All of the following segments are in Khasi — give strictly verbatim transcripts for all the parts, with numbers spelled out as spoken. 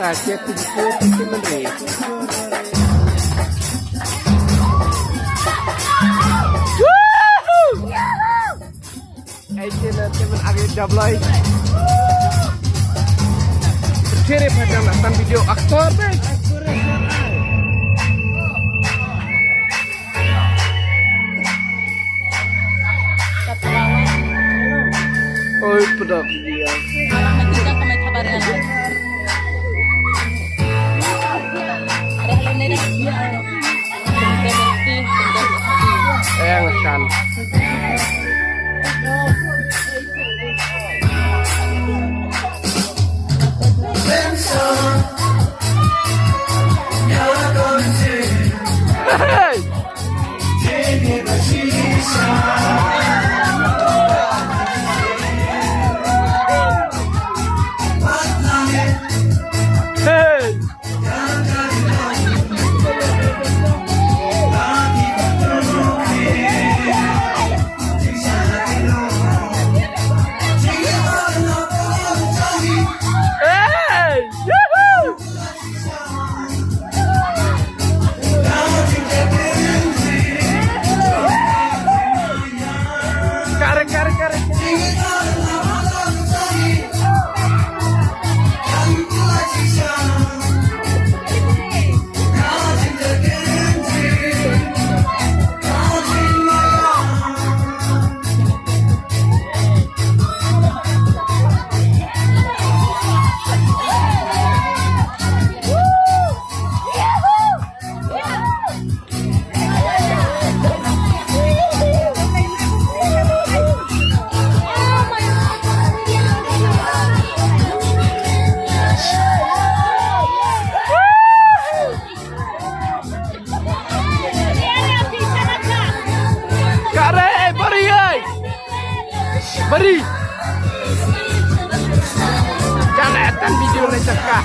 Asia tujuh puluh tujuh menit. Woohoo! Asia na temen agi jablai. Kiri pada nonton video aktor deh. Oi, pedap dia. Eng kan. Hey! Hey! Hey! Yoohoo! Kare, kare, kare. Kare, eh, bari, eh. Bari. Jangan atan video ni cakap.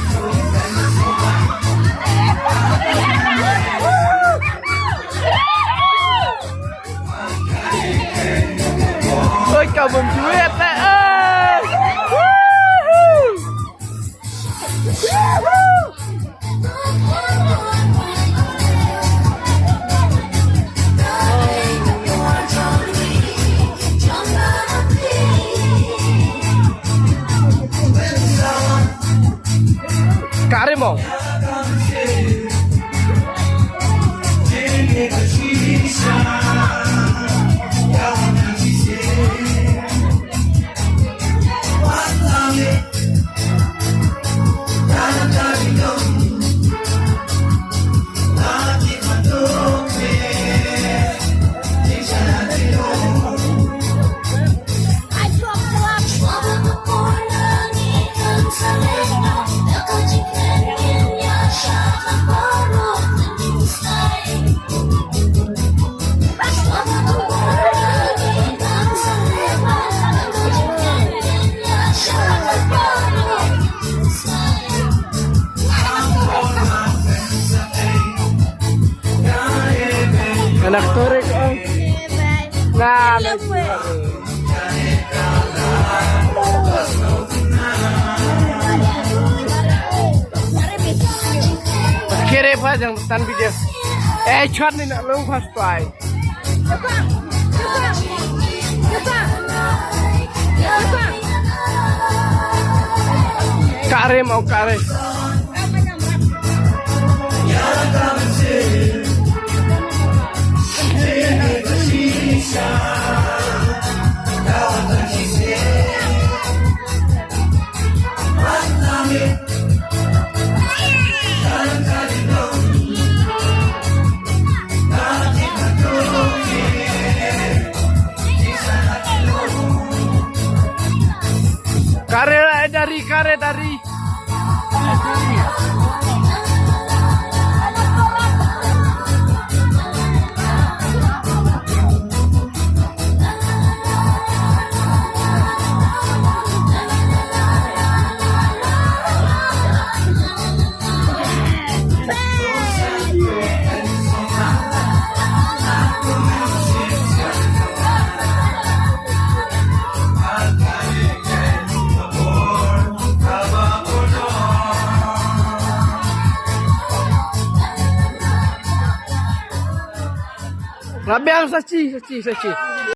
Oi, kau belum duit, eh. Woohoo! Kare mo. Anak turik, oh. Nah, kere pa jang tan video. Eh, chat ni nak long pas pai. Kare mau kare. Kare lah, eh, dari, kare dari. Nga biang sa chi, sa chi, sa chi.